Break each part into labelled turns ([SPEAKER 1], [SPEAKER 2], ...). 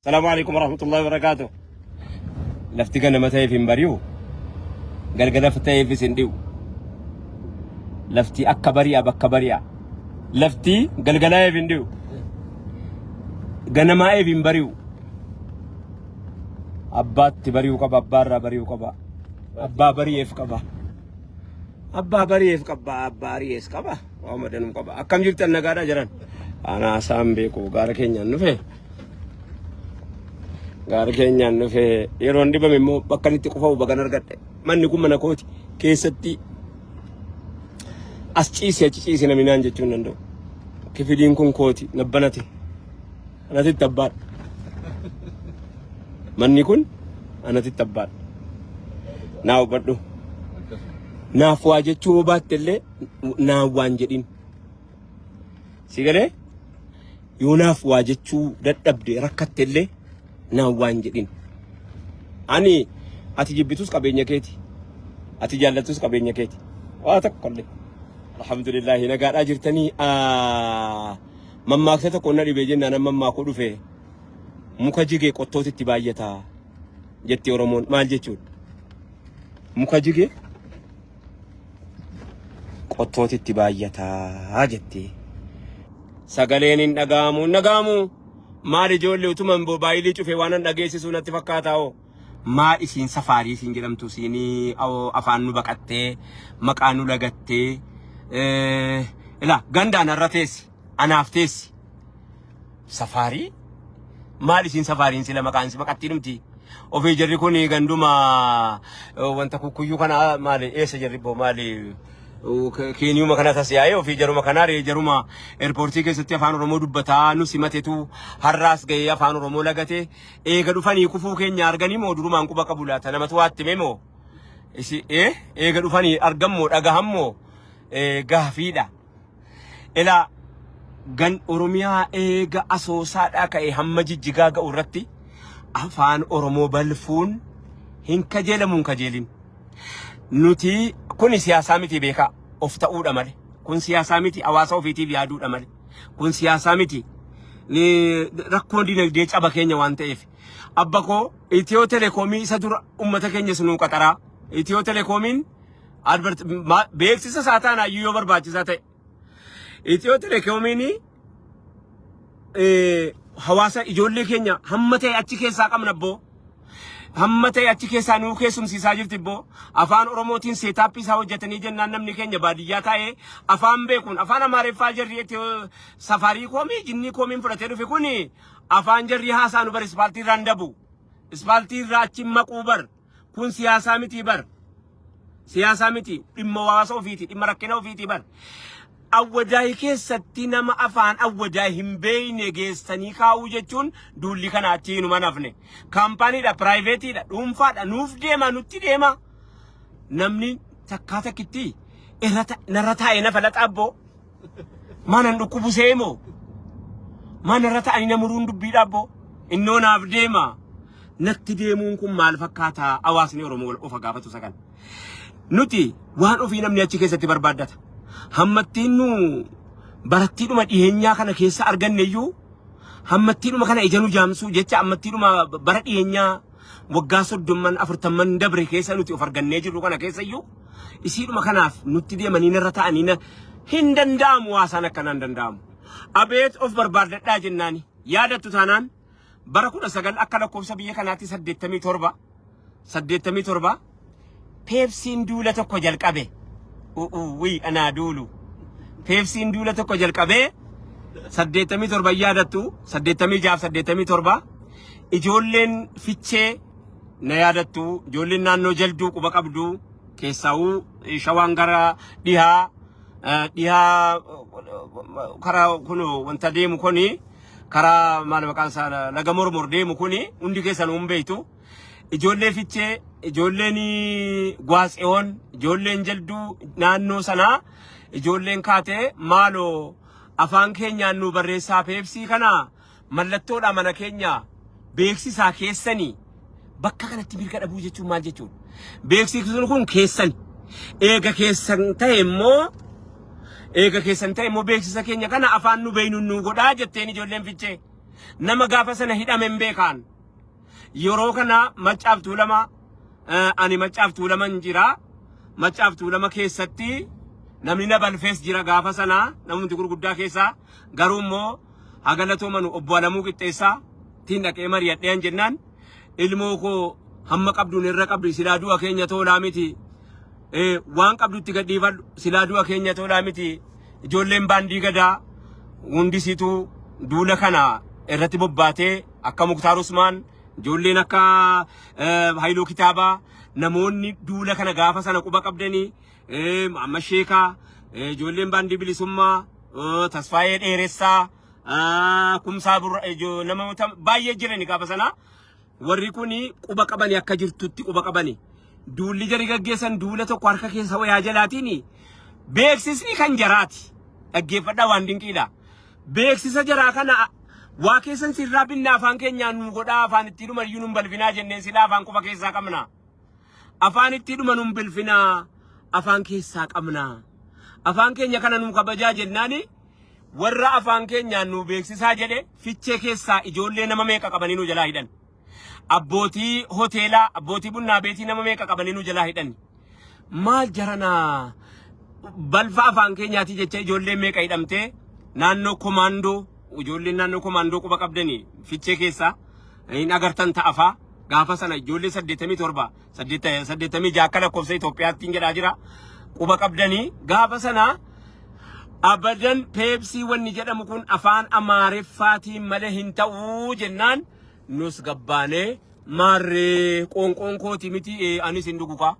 [SPEAKER 1] Salaamu alaikum warahmatullahi wabarakatuh. Lafti ganama ta'eef hin bari'u. Galgala ta'eefis hin dhi'u. Lafti akka bari'a bakka bari'a. Lafti galgalaa'eef hin dhi'u. Ganamaa'eef hin bari'u. Abbaatti bari'u qaba, abbaarraa bari'u qaba. Abbaa bari'eef qaba. Abbaa bari'eef qaba, abbaa ari'ees qaba. Waa madanuu qaba. Akkam jirtan nagaadhaa jiran? Anaa isaan beeku gaara keenyaan dhufe. Gaara keenyaan dhufe yeroon dhibame immoo bakka inni itti qufa'u bagan argadhe. Manni kun mana kooti keessatti as ciisi achi ciisi namni naan jechuu hin danda'u. Kifiliin kun kooti nabbanate. Anatitti abbaadha. Manni kun anatitti abbaadha. Naa hubadhu. Naaf waa jechuu yoo baatte illee naan waan jedhin. Si galee? Yoo naaf waa jechuu dadhabde rakkatte illee naan waan jedhin. Ani ati jibbitus qabeenya keeti. Ati jaallattus qabeenya keeti. Waa tokko illee. Alhamdulillahi nagaadhaa jirtanii mammaaksa tokko na dhibee jennaan amma mammaakuu dhufe muka jige qottooti itti baay'ata jetti Oromoon maal jechuudha? Muka jige qottooti itti baay'ata jetti. Sagaleen hin dhaga'amu hin dhaga'amu. Maal ijoollee utuma moobaayilii cufe waan an dhageessisu natti fakkaataa hoo. Maal isiin safaarii isiin jedhamtu isiin afaan nu baqattee maqaa nu lagattee ilaa gandaan har'a teessi anaaf teessi. Safaarii maal isiin safaariin sila maqaan si baqattii dhumti. Ofii jarri kun ganduma wanta kukkuyyuu kana maali eessa jarri boo maali keeniyuma kana tas yaa'ee ofii jaruma kanaa ree jaruma eerpoortii keessatti afaan Oromoo dubbataa nu simatetu har'aas ga'ee afaan Oromoo lagate eega dhufanii kufuu keenya arganii moo durumaan quba qabu laata namatu waatti hime moo isi eega dhufanii argan moo dhagahan moo gaafiidha. Ilaa gan Oromiyaa eega asoosaadhaa ka'e hamma jijjigaa ga'u irratti afaan Oromoo balfuun hin kajeelamu hin kajeelin. Nuti kuni siyaasaa miti beekaa of ta'uudha malee. Kun siyaasaa miti hawaasa ofiitiif yaaduudha malee. Kun siyaasaa miti. Rakkoon dinagdee caba keenya waan ta'eef. Abba koo Itiyoo Telekoomii isa dura uummata keenyas nuu qaxaraa. Itiyoo Telekoomiin advert beeksisa isaa taanaayyuu yoo barbaachisaa ta'e. Itiyoo Telekoomiin hawaasa ijoollee keenya hamma ta'e achi keessaa qabna abboo. Hamma ta'e achi keessaa nuu keessumsiisaa jirti abboo. Afaan Oromootiin seetaappii isaa hojjetanii jennaan namni keenya baadiyyaa taa'ee afaan beekuun afaan Amaariffaa jarri safaarii koomii jinnii koomiin fudhatee dhufe kuni afaan jarri haasaa nu bar ispaaltii irraan dabu. Ispaaltii irraa achi maquu bar. Kun siyaasaa miti bar. Siyaasaa miti dhimma hawaasa ofiiti dhimma rakkina ofiiti bar. Awwadaay keessatti nama afaan awwadaay hin beekne geessanii kaa'uu jechuun duulli kana achi hinuma nafne. Kaampaaniidha, piraayiveetiidha, dhuunfaadha, nuuf deema, nutti deema. Namni takkaa takkitti narra taa'ee na falaxa abboo. Maanan dhukkubu seemoo? Maa narra ta'anii na muruun dubbiidha abboo? Innoo naaf deema. Natti deemuun kun maal fakkaata? Hawaasni Oromoo wal ofa gaafatu isa kana. Nuti waan ofii namni achi keessatti barbaaddata. Hammattiin nu barattiidhuma dhiheenyaa kana keessa arganne iyyuu hammattiidhuma kana ija nu jaamsuu jecha hammattiidhuma bara dhiheenyaa waggaa soddomman afurtamman dabre keessa nuti of argannee jirru kana keessa iyyuu isiidhuma kanaaf nutti deemanii narra ta'anii na hin danda'amu haasaan akkanaa hin danda'amu. Abeet of barbaaddadhaa jennaani yaadattu taanaan bara 19 akka lakkoofsa biyya kanaatti 87 87 Peepsiin duula tokko jalqabe. U'uwwi anaa duulu. Peepsiin duula tokko jalqabee 87 yaadattu 86 87 ijoolleen fichee na yaadattu ijoolleen naannoo jalduu quba qabdu keessaa'uu shawaan gara dhihaa dhihaa karaa kun wanta deemu kuni karaa maal maqaan isaa laga mormor deemu kuni hundi keessan hin beektu. Ijoollee Fichee, ijoolleen Gwaatsiyoon, ijoolleen Jalduu naannoo sanaa ijoolleen kaatee maaloo afaan keenyaan nu barreessaa peepsii kana mallattoodha mana keenya beeksisaa keessanii bakka kanatti mirga dhabuu jechuun maal jechuudha? Beeksisuun kun keessan eega keessan ta'e immoo eega keessan ta'e immoo beeksisa keenya kana afaan nu beeynu nu godhaa jetteen ijoolleen Fichee. Nama gaafa sana hidhame hin beekaan. Yeroo kana Maccaaf Tuulama, ani Maccaaf Tuulaman jira. Maccaaf Tuulama keessatti namni na balfees jira gaafa sana, namumti gurguddaa keessaa. Garuu immoo hagalatomanu obbo Alamuu Qixxeessaa tiin dhaqee mari'adheen jennaan, ilmoo koo hamma qabduun irra qabdi, silaa du'a keenya toolaa miti. Waan qabdutti gadhiifadhu, silaa du'a keenya toolaa miti. Ijoolleen baandii gadaa hundisiituu duula kana irratti bobbaatee, akka Muktaar Usmaan, ijoolleen akka Haayiluu Kitaabaa, namoonni duula kana gaafa sana quba qabdanii, amma Sheekaa, ijoolleen baandii bilisummaa, Tasfaayee Dheeressaa, Kumsaa Burra, namoota baay'ee jirani gaafa sana. Warri kun quba qabani, akka jirtutti quba qabani. Duulli jari gaggeessan duula tokko harka keessa wayaa jalaatiin beeksisni kan jaraati. Dhaggeeffadhaa, waan dinqiidha. Beeksisa jaraa kana waa keessan sirraa binna, afaan keenyaan nu godhaa, afaan itti dhuma iyyuu nun balfinaa jenneen, silaa afaan quba keessaa qabna. Afaan itti dhuma nun bilfinaa, afaan keessaa qabna. Afaan keenya kana nu kabajaa jennaani, warra afaan keenyaan nu beeksisaa jedhe Fichee keessaa ijoollee nama meeqa qabanii nu jalaa hidhan. Abbootii hoteelaa, abbootii bunnaa beetii nama meeqa qabanii nu jalaa hidhan. Maal jaranaa, balfa afaan keenyaati jecha ijoollee meeqa hidhamtee naannoo komaandoo, ijoolleen naannoo komaandoo quba qabdanii Fichee keessaa hin agartan ta'afaa. Gaafa sana ijoollee 87, 86 akka lakkoofsa Itoophiyaatti hin jedhaa jira, quba qabdanii. Gaafa sana abadan Peepsii wanni jedhamu kun afaan Amaariffaatiin malee hin ta'uu jennaan, nus gabbaanee maarree qoonqoon kooti miti, anis hin dhugu kaa.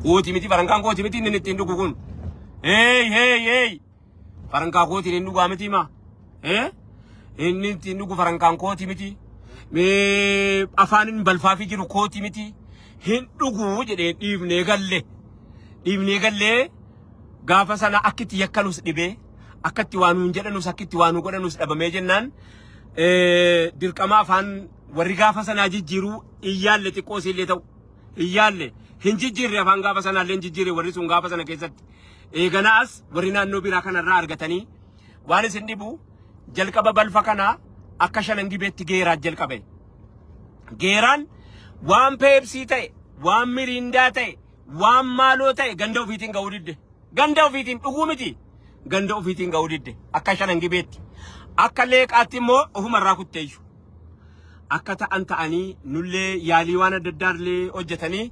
[SPEAKER 1] Kooti miti, farankaan kooti miti, inni ittiin dhugu kun. Hey hey hey, farankaa kootiin hin dhugaa miti maa? Inni ittiin dhugu farankaan kooti miti. Mee afaan inni balfaafii jiru kooti miti. Hin dhugu jedhee dhiifnee galle. Dhiifnee gallee gaafa sana akka itti yakkanus dhibee, akka itti waa nuun jedhanus, akka itti waa nu godhanus dhabamee jennaan, dirqama afaan warri gaafa sanaa jijjiiruu hin yaalle, xiqqoo illee ta'u hin yaalle, hin jijjiirre, afaan gaafa sanaa illee hin jijjiirre warri sun gaafa sana keessatti. Eegana as warri naannoo biraa kanarraa argatanii waan isin dhibu, jalqaba balfa kanaa akka Shanan Gibeetti Geeraa jalqabe. Geeraan waan Peepsii ta'e, waan Miriindaa ta'e, waan maaloo ta'e ganda ofiitiin ga'uu didde. Ganda ofiitiin dhuguu miti. Ganda ofiitiin ga'uu didde. Akka Shanan Gibeetti. Akka Leeqaatti immoo ofumarraa kutteeyyu. Akka ta'an ta'anii nullee yaalii waan adda addaa illee hojjetanii,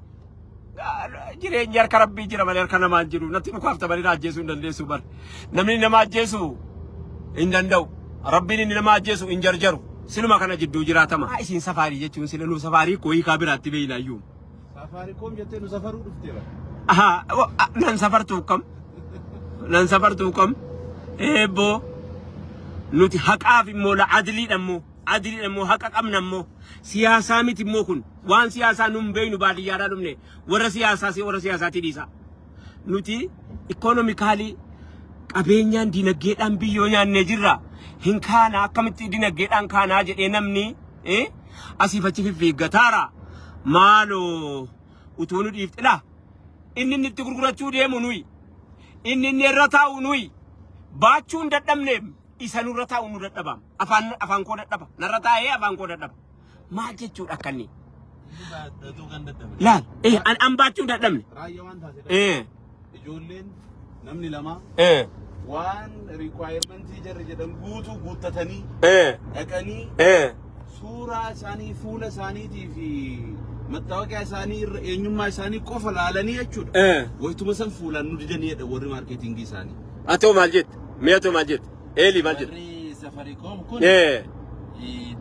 [SPEAKER 1] jireenyi harka Rabbii jira malee harka namaa hin jiru. Natti dhukaafta malee na ajjeesuu hin dandeessu bar. Namni nama ajjeesu hin danda'u. Rabbiin inni nama ajjeesu hin jarjaru. Siluma kana jidduu jiraatama. Isin safaarii jechuun sila nu safaarii koo hiikaa biraatti beeynaayyuu.
[SPEAKER 2] Safaariikoom jettee nu safaruu dhuftee bara.
[SPEAKER 1] Aha, nan safartuu kam? Nan safartuu kam? Eebboo. Nuti haqaaf immoo la adliidha immoo. Adliidha immoo, haqa qabna immoo. Siyaasaa miti immoo kun. Waan siyaasaa nun beeynu, baadiyyaadhaa dhufne. Warra siyaasaa si warra siyaasaatii dhiisa. Nuti economically qabeenyaan dinagdeedhaan biyyoo nyaannee jirra. Hin kaanaa, akkamitti dinagdeedhaan kaanaa jedhee namni asiif achi fiffiiggataara. Maaloo utuu nu dhiifte laa. Inni itti gurgurachuu deemu nuyi. Inni irra taa'u nuyi. Baachuu hin dadhabne, isa nurra taa'u nu dadhaba. Afaan koo dadhaba. Narra taa'ee afaan koo dadhaba. Maal jechuudha akkanni?
[SPEAKER 2] Inni baadhatuu kan dadhabe.
[SPEAKER 1] Laal, an baachuu hin dadhabne.
[SPEAKER 2] Raayyaa waan taate ijoolleen namni lama waan requirementii jarri jedhan guutuu guuttatanii dhaqanii suuraa isaanii, fuula isaaniitii fi mattaawoqiyaa isaanii irra eenyummaa isaanii qofa laalanii jechuudha. Wayituma san fuulaan nu didanii jedha warri marketingii isaanii.
[SPEAKER 1] Atoo maal jette? Mee atoo maal jette? Eelii maal jette?
[SPEAKER 3] Warri Safaricom kun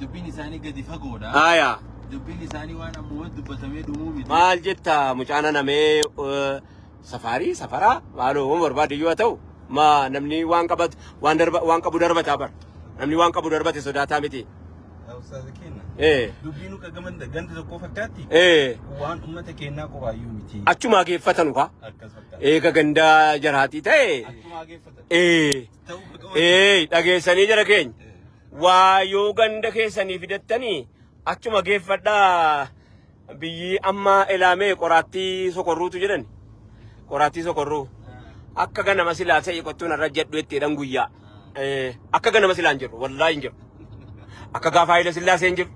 [SPEAKER 3] dubbiin isaanii gadi fagoodha.
[SPEAKER 1] Aayaa.
[SPEAKER 3] Dubbiin isaanii waan ammoo dubbatamee dhumuu miti.
[SPEAKER 1] Maal jetta mucaan namee safaarii safaraa maaloo waan barbaade yoo ta'u, ma namni waan qabatu waan darba waan qabu darbataa bar. Namni waan qabu darbate sodaataa miti.
[SPEAKER 2] Ustaaza keenya. Dubbiin nuka gaman ganda tokkoo fakkaatti. Waan uummata keenyaa qofaayyuu miti.
[SPEAKER 1] Achumaa geeffatanu kaa.
[SPEAKER 2] Akkas fakkaata.
[SPEAKER 1] Eega gandaa jaraatii ta'e.
[SPEAKER 2] Achumaa geeffatan. Ta'uu qabu.
[SPEAKER 1] Dhageessanii jara keenya. Waa yoo ganda keessanii fidattanii achuma geeffadhaa, biyyi amma ilaamee qoraattii sokorruutu jedhan. Qoraattii sokorruu. Akka ganama silaa ta'e qottuun irra jedhu jetteedhaan guyyaa. Akka ganama silaa hin jiru. Wallaahi hin jiru. Akka gaafa Haayila Sillaasee hin jiru.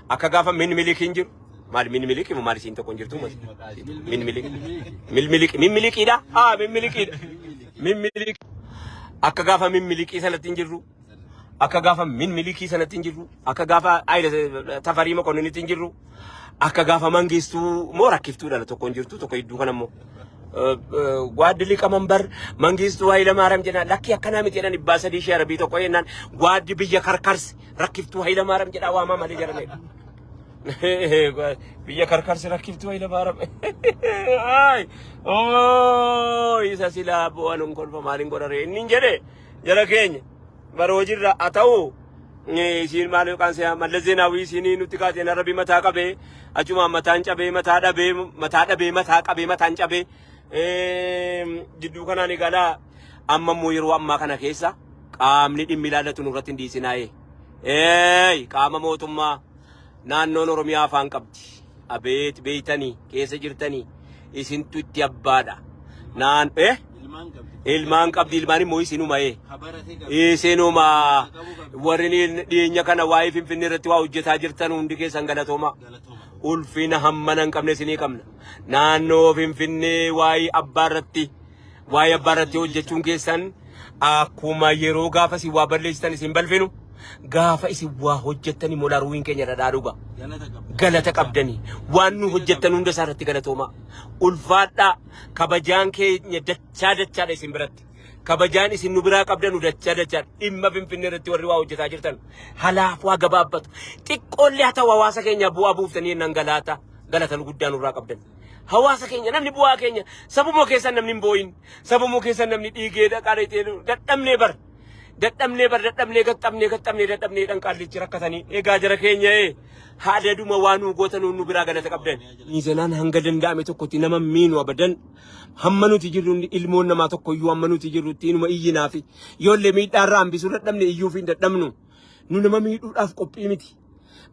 [SPEAKER 1] Akka gaafa Minmilik hin jiru. Maal Minmilik moo maal isiin tokko hin jirtu? Minmilik. Minmilik. Minmiliqiidha? Haa Minmiliqiidha. Minmilik. Akka gaafa Minmilikii sanatti hin jirru. Akka gaafa Minmilikii sanatti hin jirru. Akka gaafa Haayila Tafarii Mokonniinitti hin jirru. Akka gaafa Mangistuu moo rakkiftuudha tokko hin jirtu tokko hedduu kana immoo. Gwaaddi liqamanbar Mangistuu Hayilamaariyaam jedhan lakki akkanaa miti jedhan dhibbaa sadii shee arabii tokko jennaan gwaaddi biyya karkarsi rakkiftuu Hayilamaariyaam jedhaa waamaa malee jedhameedha. Biyya karkarsi rakkiftuu Hayilamaariyaam. Ay oo isa silaa bu'aan hin kolfa maaliin godhare inni hin jedhe jara keenya bara hojiirra haa ta'u. Isiin maal yookaan si'a Mallas Zeenaawii isiin nutti kaaseen arrabii mataa qabee achumaan mataan cabee mataa dhabee mataa dhabee mataa qabee mataan cabee jidduu kanaan egaa amma immoo yeroo ammaa kana keessa qaamni dhimmi ilaallatu nurratti hin dhiisinaa'e. Eey qaama mootummaa naannoon Oromiyaa afaan qabdi. Abeet beeytanii keessa jirtanii isintu itti abbaadha. Naan eh
[SPEAKER 3] Ilmaan qabdi.
[SPEAKER 1] Ilmaan qabdi ilmaan immoo isinuma ee.
[SPEAKER 3] Ka barate qabdi.
[SPEAKER 1] Isinuma
[SPEAKER 3] Qabu qabdi.
[SPEAKER 1] warri dhiyeenya kana waa'ee Finfinnee irratti waa hojjetaa jirtan hundi keessan galatooma.
[SPEAKER 3] Galatooma.
[SPEAKER 1] Ulfina hammana hin qabne isinii qabna. Naannoo Finfinnee waa'ee abbaa irratti waa'ee abbaa irratti hojjechuun keessan akkuma yeroo gaafa isin waa balleessitan isin balfinu gaafa isin waa hojjettan immoo laruuwiin keenya dhadhaa dhuga.
[SPEAKER 3] Galata qabdi.
[SPEAKER 1] Galata qabdanii waan nu hojjettan hunda isaa irratti galatooma. Ulfaadhaa kabajaan keenya dachaa dachaadha isin biratti. Kabajaan isin nu biraa qabdanu dachaa dachaadha. Dhimma Finfinnee irratti warri waa hojjetaa jirtan halaaf waa gabaabbatu. Xiqqoollee haa ta'u hawaasa keenya bu'aa buuftanii jennaan galaata galata nu guddaa nurraa qabdan. Hawaasa keenya namni bu'aa keenya sabuma keessan namni hin boo'in sabuma keessan namni dhiigee dhaqaa dadhabnee bar. Dadhabnee bar dadhabnee gaxxabnee gaxxabnee dadhabnee dhan qaallichi rakkatanii egaa jara keenya ee haadaduma waa nuu goota nuun nu biraa galata qabdan. Miizanaan hanga danda'ame tokkotti nama miinu abadan hamma nuti jirru ilmoon namaa tokko iyyuu hamma nuti jirrutti inuma iyyinaafi yoollee miidhaarraa hambisuu dadhabne iyyuuf hin dadhabnu nu nama miidhuudhaaf qophii miti.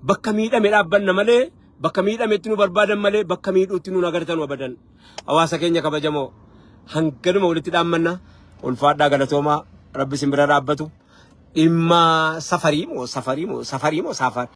[SPEAKER 1] Bakka miidhame dhaabbanna malee bakka miidhametti nu barbaadan malee bakka miidhuutti nu agartanu abadan. Hawaasa keenya kabajamoo hanganuma walitti dhaammanna ulfaadhaa galatoomaa rabbi isin bira dhaabbatu dhimma safarii moo safarii moo safarii moo safar.